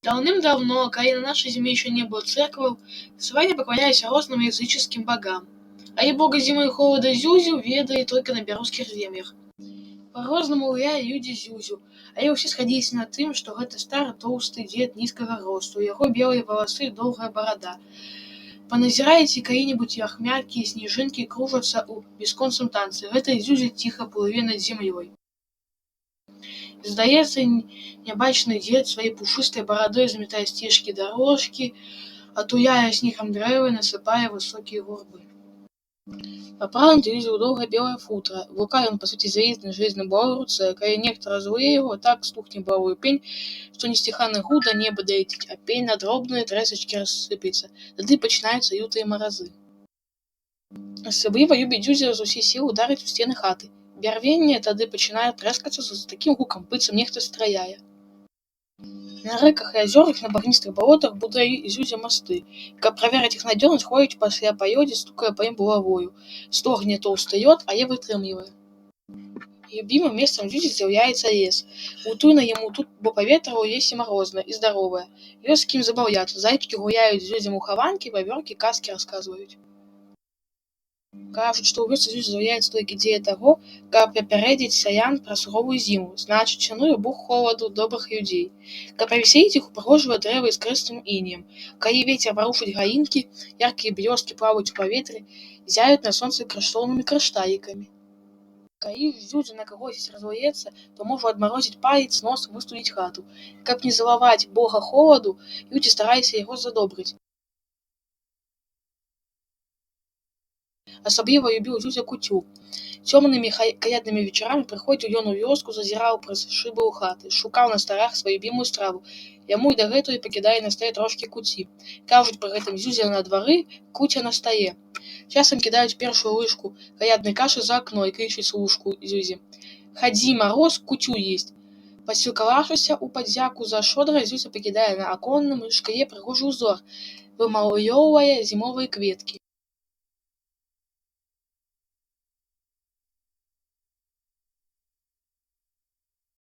Даўным-даўно, калі на нашай зямлі яшчэ не было цэркваў, славяне пакланяліся розным язычніцкім багам. Але бога зімы і холада Зюзю ведалі толькі на беларускіх землях. Па-рознаму ўяўлялі людзі Зюзю, але ўсе схадзіліся на тым, што гэта стары тоўсты дзед нізкага росту, у яго белыя валасы і доўгая барада. Паназіраеце калі-небудзь, як мяккія сніжынкі кружацца ў бясконцым танцы — гэта Зюзя ціха плыве над зямлёй. Здаецца, нябачны дзед сваёй пушыстай барадой замятае сцежкі-дарожкі, атуляе снегам дрэвы, насыпае высокія гурбы. Апрануты Зюзя ў доўгае белае футра, блукае ён па свеце з вялізнай жалезнай булавой у руцэ. Калі нехта раззлуе яго, так стукне булавой у пень, што несціханы гул да неба даляціць, а пень на дробныя трэсачкі рассыплецца. Тады пачынаюцца лютыя маразы. Асабліва любіць Зюзя з усёй сілы ўдарыць у сцены хаты. Бярвенне тады пачынае трэскацца з такім гукам, быццам нехта страляе. На рэках і азёрах, на багністых балотах будуе Зюзя масты. Каб праверыць іх надзённасць, ходзіць пасля па лёдзе, стукае па ім булавою. Стогне тоўсты лёд, але вытрымлівае. Любімым месцам Зюзі з'яўляецца лес. Утульна яму тут, бо паветра ў лесе марознае і здаровае. Ёсць з кім забаўляцца: зайчыкі гуляюць з Зюзем у хаванкі, вавёркі казкі расказваюць. Кажуць, што ў вёсцы Зюзя з'яўляецца толькі дзеля таго, каб папярэдзіць сялян пра суровую зіму, значыць, шануе бог холаду добрых людзей. Каб павесяліць іх, упрыгожвае дрэвы іскрыстым інеем. Калі вецер варушыць галінкі, яркія блёсткі плаваюць у паветры, ззяюць на сонцы каштоўнымі крышталікамі. Калі ж Зюзя на кагосьці раззлуецца, то можа адмарозіць палец, нос, выстудзіць хату. Каб не злаваць бога холаду, людзі стараліся яго задобрыць. Асабліва любіў Зюзя куццю. Цёмнымі каляднымі вечарамі прыходзіў ён у вёску, зазіраў праз шыбы ў хаты, шукаў на сталах сваю любімую страву. Яму і дагэтуль пакідалі на стале трошкі куці. Кажуць пры гэтым: «Зюзя на двары, куця на стале». Часам кідаюць першую лыжку каляднай кашы за акно і клічуць служку Зюзі: «Хадзі, мароз, куццю есць!» Пасілкаваўшыся ў падзяку за шчодрасць, Зюзя пакідае на аконным шкле прыгожы ўзор, вымалёўвае зімовыя кветкі.